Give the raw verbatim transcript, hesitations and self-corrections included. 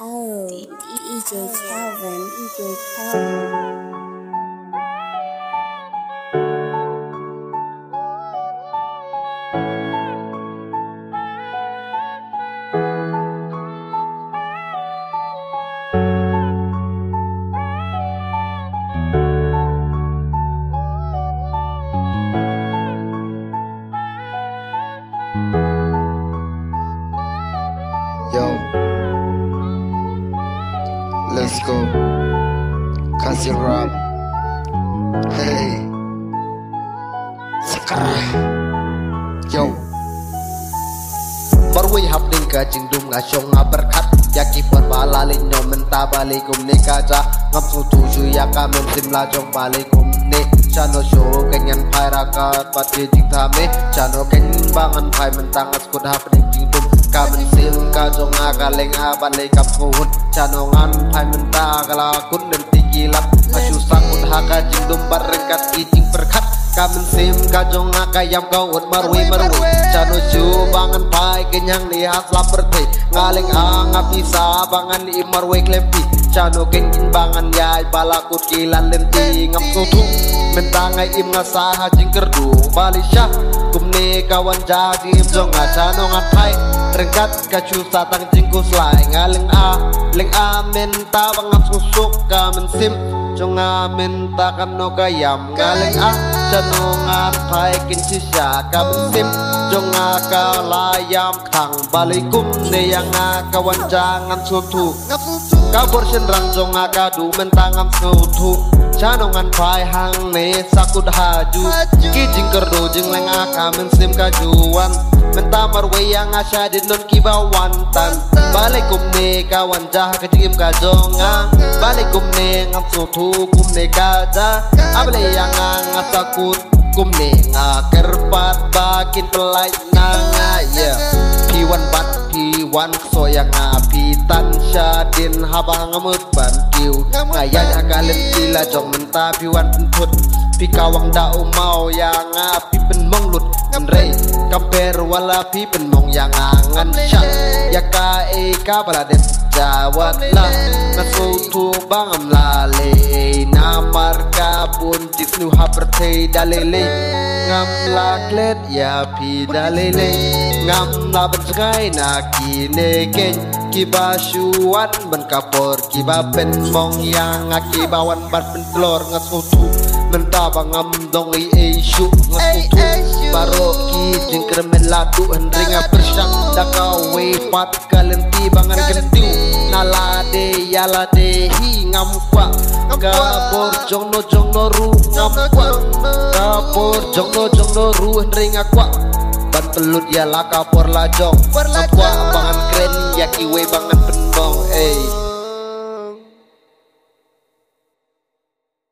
Oh, D J Calvin, D J Calvin. Yo. Let's go. Khasi rap. Hey. Skr. Yo. Marwei hapdeng ka jingdum nga shong nga pyrkhat ïa ki por ba la leit noh mynta balei kumne ka jia. Ngam sngewthuh shuh ïa ka mynsiem la jong balei kumne. Shano shuh kein ngan phai ryngkat bad ki jingthame. Shano kein ba ngan phai mynta nga sngewthuh hapdeng jingdum. Ka mynsiem ka jong nga ka leng ah bad lei kam sngewhun. Shano ngan phai mynta ka la kut lynti ki lad. Nga shu sangkut ha ka jingdum bad ryngkat ki jingpyrkhat. Ka mynsiem ka jong nga ka ïam ka ud marwei marwei. Shano shuh ba ngan phai kein hangne ha sla pyrthei. Nga leng ah nga pisa ba ngan im marwei khlem phi. Shano kein ba ngan ïaid ba la kut ki lad lynti. Ngam sngewthuh mynta nga im nga sah ha jingkyrduh. Balei sha kumne ka wan jia ha jingim jong nga. Shano ngan phai ryngkat ka shu sah tang jingkhuslai. Nga leng ah leng ah mynta ba ngam sngewsuk ka mynsiem jong nga mynta kano ka ïam. Nga leng ah shano ngan phai kein shisha ka mynsiem jong nga ka la ïam. Tang balei kumne ïa nga ka wan jia ngam sngewthuh. Ka bor shynrang jong nga ka duh mynta ngam sngewthuh. Shano ngan phai hangne sa kut ha ju. Ki jingkyrduh jingleng ah ka mynsiem ka ju wan. Mynta marwei ïa nga shadien don kiba wan tan. Balei kumne ka wan jia ha ka jingim ka jong nga. Balei kumne ngam sngewthuh kumne ka jia. Ah balei ïa nga nga sa kut kumne nga kyrpad ba kin pynlait na nga, yeah. Phi wan bat phi wan ksoh ïa nga phi tan shadien haba nga mut ban kiew. Nga ïaid ha ka lynti la jong mynta phi wan pynphut. Phi kawang da u maw ïa nga phi pynmong lut. Hynrei kam pher wat la phi pynmong ïa nga ngan shah ïa kaei kaba la dep jia wat la. Nga sngewthuh ba ngam lah leh ei namar ka bun jingïasnoh ha pyrthei da lei lei. Ngam lah klet ïa phi da lei lei. Ngam lah ban jngai na kine kein kiba shu wan ban ka por kiba pynmong ïa nga kiba wan ban pyntlor. Nga sngewthuh mynta ba ngam dong ei ei shuh. Nga sngewthuh baroh ki jingkyrmen la duh hynrei nga pyrshang da kawei pat ka lynti ba ngan kyntiew. Na lade ïa lade hi ngam kwah. Ka bor jongno jongno ruh ngam kwah. Ka bor jongno jongno ruh hynrei nga kwah ban pynlut ïa la ka por la jong. Ngam kwah ba ngan kren ïa kiwei ba ngan pynbong ei.